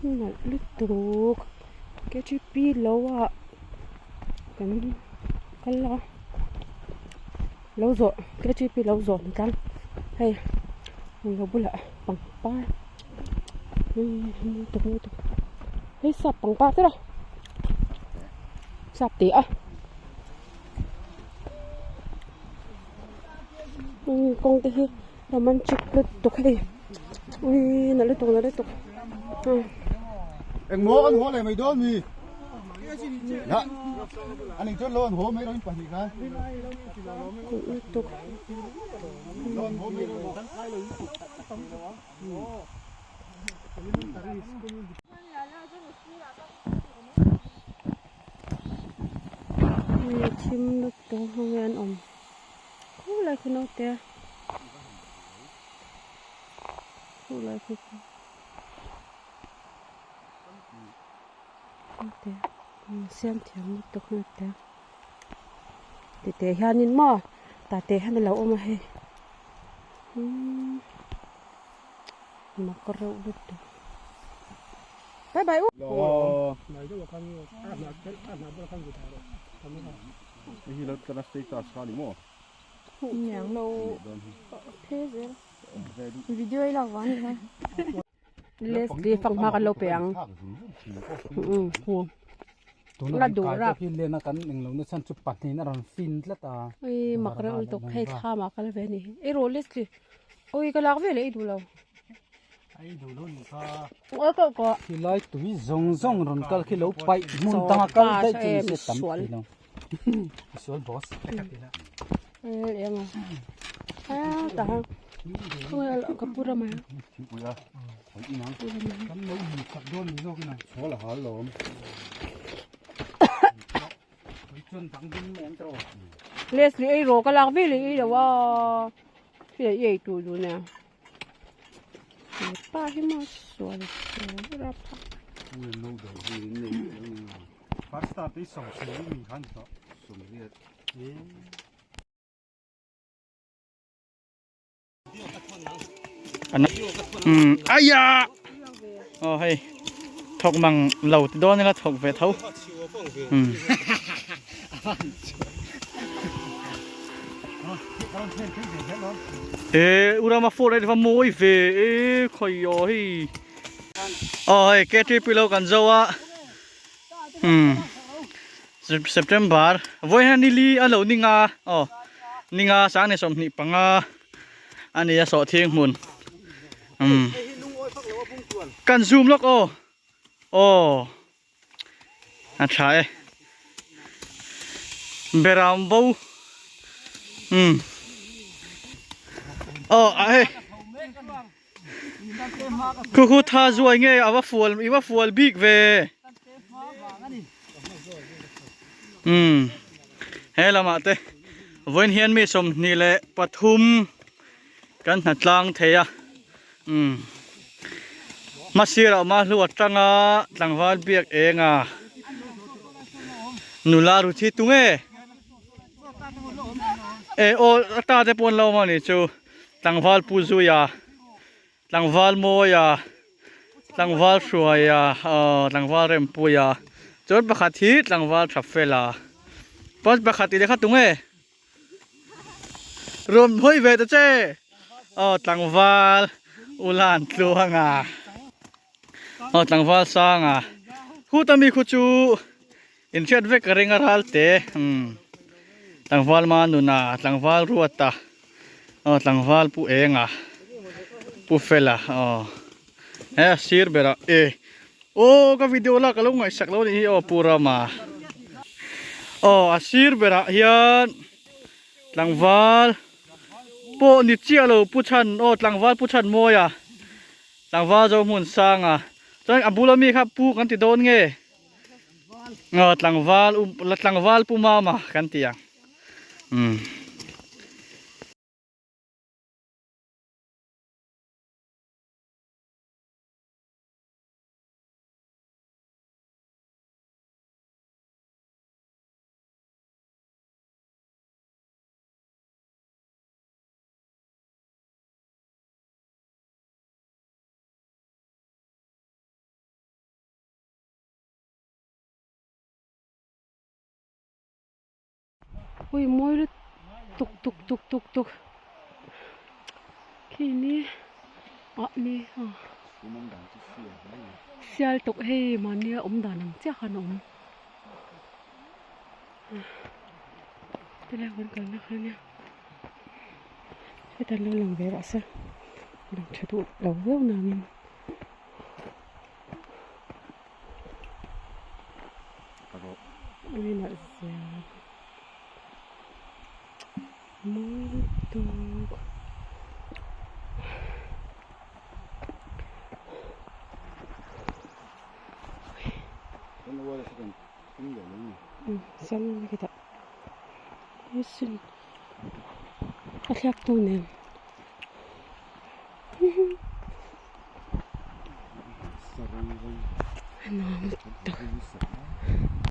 Nalh lutuk K T P lo ah kan kal a lo zawh K T P lo zawh ni tlang hei lo bulah pangpar mawi tak mawi tak hei sap pangpar te rawh sap tih a kawng te hi romantic lutuk hei. Ui nalh lutuk nalh lutuk Engmaw an haw leh mai dawn mi La an eng chuan lo an haw mai rawh in pahnih khan lutuk Lo an haw mai rawh Ui thim lutuk hmang hian an awm khulai khu naute. Khulai khu naute siam thiam lutuk naute titeh hianin maw tah hian a lo awm a hei mak reuh lutuk bye bye u. Niang lo phe zel video i lak vang ani kha. Leslie fanghma kan lo pe ang hu la duh rap hi lena kan englo na chhan chu pahnih a rawn fin tlat a ui mak reuh lutuk hei thlam ah kal ve a ni ei rawh Leslie ui ka lak ve leh i duh lo ai duh lo ni kha ui ka ka khilai tui zawng zawng rawn kal khi lo paih hmun tanga kal daih chu ni se tam thei lo sual boss eng a a tah ka pu rama kan lo hmu chak dawn ni zawk ina chhawl a hal lawm chuan dang ding mai ang tawh Leslie ei rawh ka lak ve leh ei lo a hei i ei tur dun nia pa hi maw sual rap first star te sawm sel mi khan tawh aya oh hei thawk mang lo ti dawn ila thawk ve tho e urama fort ai va mawi ve e khawi aw hei aw hei K T P lo kan zo a September vawiin ni li a lo ni nga aw ni nga sang ni 25 a ni a sawhthing hmun kan zoom lawk aw aw a tha e beram bo aw a hei. Khu khu tha zuai nge a va fual i va fual bik ve umm he lamah te vawiin hian mi 23 kan hna tlang thei a umm hmasirah awm a hlu atanga tlangval biak eng a nula ru thi tunge e aw a ta te pawh an lo awm a ni chu. Tlangval Pu Zuia, Tlangval Mawia, Tlangval Hruaia, aw Tlangval Rempuia, chuan pakhat hi Tlangval Thafela. Pawn pakhat i lehkha tunge? Rawn hawi ve ta che! Aw Tlangval Ulan Tluanga, aw Tlangval Sanga, khuta mi khu chu inhriat vek ka ring a ral te, umm Tlangval Manuna, Tlangval Ruata. Aw tlangval pu enga pu fela aw he a sir berah e aw ka video lak alo ngaihsak lo anih hi aw pu rama aw a sir berah hian tlangval pawh ni chiah lo pu chhan aw tlangval pu chhan mawia tlangval zo hmun sanga chuan a bula mi kha pu kan ti dawn nge aw tlangval tlangval pu mama kan ti ang. Umm. Ui mawi lut tuk tuk tuk tuk tuk khi ni ah ni a sial tawk hei mahni a awm dan ang chiah khan a awm tilai kan kalna kha ania heta lo lang ve rawh se lang tha duh lo viau nangin. Mawi lutuk a thliak tu nen. A nuam lutuk.